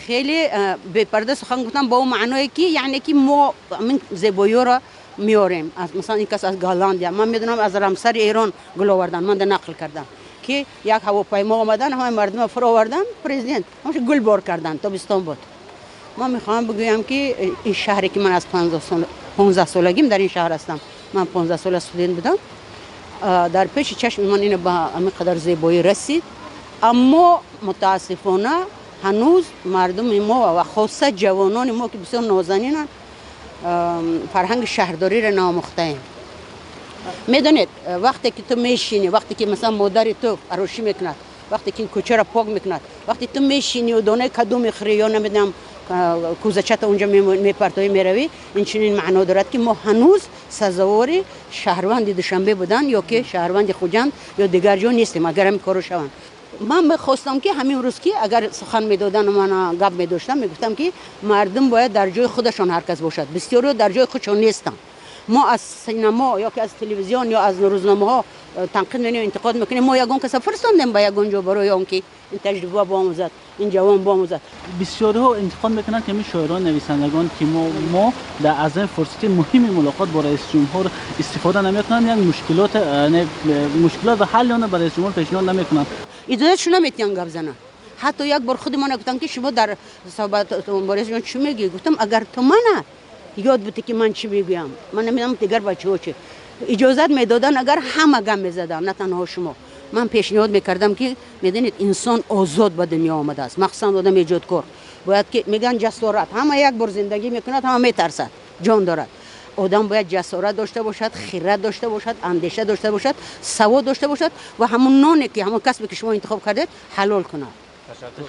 Хеле бепарда сухан гуфтам, ба он маъное, ки яъне ки мо ҳамин зебоиҳоро меорем. Масалан, ин кас аз Голландия, ман медонам, аз Рамсари Эрон гул овардан. Ман да нақл кардам, ки як ҳавопаймо омадан, ҳамаи мардума фуровардан, президент ҳамаша гул бор кардан, тобистон буд. Ман мехоҳам бигӯям, ки ин шаҳре, ки ман аз 15 солагим дар ин шаҳр ҳастам, ман 15 сола студент будам, дар пеши чашми ман ина ба ҳамин қадар зебоӣ расид. Аммо мутаассифона ҳанӯз мардуми мо ва хоса ҷавонони мо, ки бисёр нозанинанд, фарҳанги шаҳрдориро наомӯхтаем. Медонед, вақте ки ту мешинӣ, вақте ки, масалан, модари ту арошӣ мекунад, вақте ки кӯчаро пок мекунад, вақте ту мешинию донаи каду мехӯрӣ ё намедонам, кӯзачата унҷа мепартоӣ, меравӣ, инчунин маъно дорад, ки мо ҳанӯз сазовори шаҳрванди Душанбе будан ё ки шаҳрванди Хуҷанд ё дигар ҷо нестем. Агар ҳамин коро шаванд, ман мехостам, ки ҳамин рӯз, ки агар сухан медодану ман гап медоштам, мегуфтам, ки мардум бояд дар ҷои худашон ҳар кас бошад. Бисёриҳо дар ҷои худшон нестанд. Мо аз синамо ё ки аз телевизион ё аз рӯзномаҳо танқид менем, интиқод мекунем. Мо ягон каса фиристондем ба ягон ҷо барои он ки ин таҷриба биомӯзад, ин ҷавон биомӯзад? Бисёриҳо интиқод мекунанд, ки ҳамин шоирон, нависандагон, ки мо дар аз ин фурсати муҳими мулоқот бо раиси ҷумҳур истифода намекунанд, як мушкилот, мушкилот ва ҳалли онро ба раиси ҷумҳур пешниҳод намекунанд. Иҷозатшо наметиҳанд гап зананд. Ҳатто як бор худи мана гуфтанд, ки шумо дар суҳбат бо раиси ҷумҳур чӣ мегӯӣ? Гуфтам, агар ту мана ёд будӣ, ки ман чӣ мегӯям, ман намедонам дигар бачаҳо чӣ. Иҷозат медоданд, агар ҳама гап мезаданд, на танҳо шумо. Ман пешниҳод мекардам, ки, медонед, инсон озод ба дунё омадааст, махсусан одам эҷодкор бояд ки, мегӯянд, ҷасорат, ҳама як бор зиндагӣ мекунад, ҳама метарсад, ҷон дорад. Одам бояд ҷасорат дошта бошад, хират дошта бошад, андеша дошта бошад, савод дошта бошад ва ҳамун ноне, ки ҳамон касбе, ки шумо интихоб кардед, ҳалол кунад. Ташаккур.